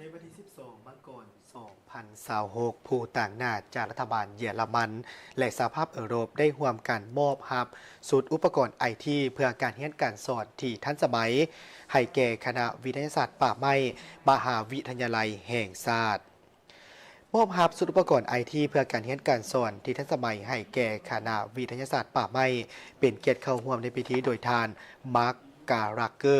ໃນວັນທີສິບສອງ ມັງກອນ ສອງພັນຊາວຫົກ ຜູ້ຕາງໜ້າຈາກລັດຖະບານເຢຍລະມັນ ແລະ ສະຫະພາບເອີຣົບ ໄດ້ຮ່ວມກັນມອບຮັບຊຸດອຸປະກອນໄອທີ ເພື່ອການຮຽນການສອນທີ່ທັນສະໄໝ ໃຫ້ແກ່ຄະນະວິທະຍາສາດປ່າໄມ້ ມະຫາວິທະຍາໄລແຫ່ງຊາດ. ມອບຮັບຊຸດອຸປະກອນໄອທີ ເພື່ອການຮຽນການສອນທີ່ທັນສະໄໝໃຫ້ແກ່ຄະນະວິທະຍາສາດປ່າໄມ້ ເປັນກຽດເຂົ້າຮ່ວມໃນພິທີໂດຍທ່ານ ມາກ ກາລັກເກີ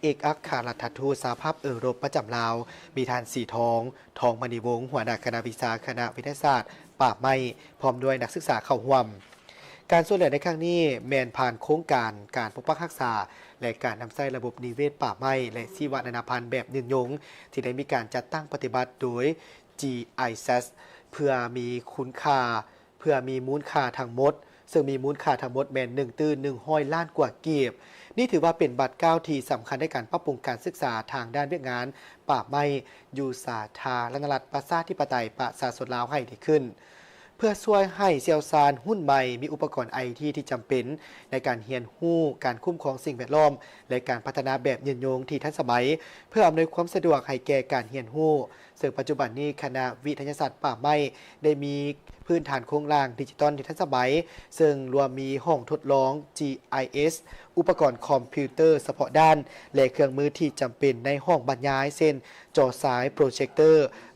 ເອກອັກຄະລັດຖະທູດສະຫະພາບເອີຣົບປະຈຳລາວ, ມີທ່ານ ສີທອງ ທອງມະນີວົງ ຫົວໜ້າຄະນະວິຊາຄະນະວິທະຍາສາດປ່າໄມ້ ພ້ອມດ້ວຍນັກສຶກສາເຂົ້າຮ່ວມ. ການຊ່ວຍເຫຼືອໃນຄັ້ງນີ້ແມ່ນຜ່ານໂຄງການການປົກປັກຮັກສາ ແລະ ການນຳໃຊ້ລະບົບນິເວດປ່າໄມ້ ແລະ ຊີວະນານາພັນແບບຍືນຍົງ ທີ່ໄດ້ມີການຈັດຕັ້ງປະຕິບັດໂດຍ ຈີໄອແຊດ ເພື່ອມີຄຸນຄ່າ ເພື່ອມີມູນຄ່າທັງໝົດ, ເຊິ່ງມີມູນຄ່າທັງໝົດແມ່ນໜຶ່ງຕື້ໜຶ່ງຮ້ອຍລ້ານກວ່າກີບ. ນີ້ຖືວ່າເປັນບາດກ້າວທີ່ສຳຄັນໃນການປັບປຸງການສຶກສາທາງດ້ານວຽກງານປ່າໄມ້ຢູ່ສາທາລະນະລັດປະຊາທິປະໄຕປະຊາຊົນລາວໃຫ້ດີຂຶ້ນ, ເພື່ອຊ່ວຍໃຫ້ຊ່ຽວຊານຮຸ່ນໃໝ່ມີອຸປະກອນໄອທີທີ່ຈຳເປັນໃນການຮຽນຮູ້ການຄຸ້ມຄອງສິ່ງແວດລ້ອມ ແລະ ການພັດທະນາແບບຍືນຍົງທີ່ທັນສະໄໝ, ເພື່ອອຳນວຍຄວາມສະດວກໃຫ້ແກ່ການຮຽນຮູ້. ເຊິ່ງປັດຈຸບັນນີ້ຄະນະວິທະຍາສາດປ່າໄມ້ໄດ້ມີພື້ນຖານໂຄງລ່າງດິຈິຕອນທີ່ທັນສະໄໝ, ເຊິ່ງລວມມີຫ້ອງທົດລອງ ຈີໄອເອສ, ອຸປະກອນຄອມພິວເຕີສະເພາະດ້ານ ແລະ ເຄື່ອງມືທີ່ຈຳເປັນໃນຫ້ອງບັນຍາຍ ເຊັ່ນ ຈໍສາຍ, ໂປຣເຈັກເຕີ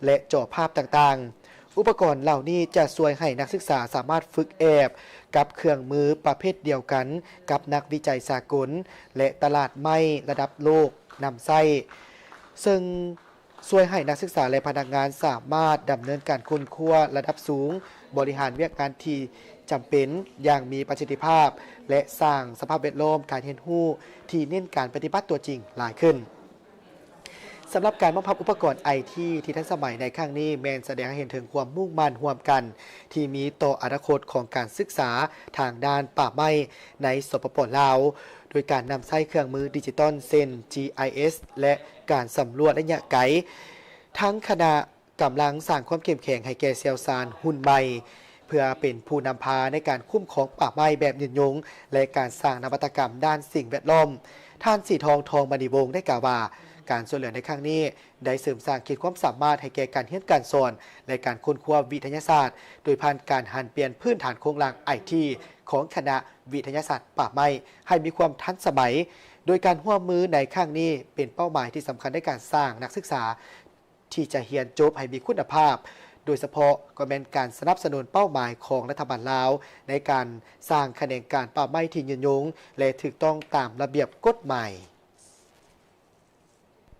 ແລະ ຈໍພາບຕ່າງໆ. ອຸປະກອນເຫຼົ່ານີ້ຈະຊ່ວຍໃຫ້ນັກສຶກສາສາມາດຝຶກແອບກັບເຄື່ອງມືປະເພດດຽວກັນກັບນັກວິໄຈສາກົນ ແລະ ຕະຫຼາດໄມ້ລະດັບໂລກນຳໃຊ້, ເຊິ່ງ ຊ່ວຍໃຫ້ນັກສຶກສາ ແລະ ພະນັກງານສາມາດດຳເນີນການຄົ້ນຄວ້າລະດັບສູງ, ບໍລິຫານວຽກງານທີ່ຈຳເປັນຢ່າງມີປະສິດທິພາບ ແລະ ສ້າງສະພາບແວດລ້ອມການຮຽນຮູ້ທີ່ເນັ້ນການປະຕິບັດຕົວຈິງຫຼາຍຂຶ້ນ. ສຳລັບການມອບຮັບອຸປະກອນໄອທີທີ່ທັນສະໄໝໃນຄັ້ງນີ້ ແມ່ນສະແດງໃຫ້ເຫັນເຖິງຄວາມມຸ່ງໝັ້ນຮ່ວມກັນທີ່ມີຕໍ່ອະນາຄົດຂອງການສຶກສາທາງດ້ານປ່າໄມ້ໃນ ສປປ ລາວ. ໂດຍການນຳໃຊ້ເຄື່ອງມືດິຈິຕອນເຊັ່ນ ຈີໄອເອສ ແລະ ການສຳຫຼວດໄລຍະໄກ, ທັງຄະນະກຳລັງສ້າງຄວາມເຂັ້ມແຂງໃຫ້ແກ່ຊ່ຽວຊານຮຸ່ນໃໝ່ ເພື່ອເປັນຜູ້ນຳພາໃນການຄຸ້ມຄອງປ່າໄມ້ແບບຍືນຍົງ ແລະ ການສ້າງນະວັດຕະກຳດ້ານສິ່ງແວດລ້ອມ. ທ່ານ ສີທອງ ທອງມະນີວົງ ໄດ້ກ່າວວ່າ ການຊ່ວຍເຫຼືອໃນຄັ້ງນີ້ ໄດ້ເສີມສ້າງຂີດຄວາມສາມາດໃຫ້ແກ່ການຮຽນການສອນ ແລະ ການຄົ້ນຄວ້າວິທະຍາສາດ ໂດຍຜ່ານການຫັນປ່ຽນພື້ນຖານໂຄງລ່າງໄອທີຂອງຄະນະວິທະຍາສາດປ່າໄມ້ໃຫ້ມີຄວາມທັນສະໄໝ. ໂດຍການຮ່ວມມືໃນຄັ້ງນີ້ເປັນເປົ້າໝາຍທີ່ສຳຄັນໃນການສ້າງນັກສຶກສາທີ່ຈະຮຽນຈົບໃຫ້ມີຄຸນນະພາບ, ໂດຍສະເພາະກໍແມ່ນການສະໜັບສະໜູນເປົ້າໝາຍຂອງລັດຖະບານລາວໃນການສ້າງຂະແໜງການປ່າໄມ້ທີ່ຍືນຍົງ ແລະ ຖືກຕ້ອງຕາມລະບຽບກົດໝາຍ.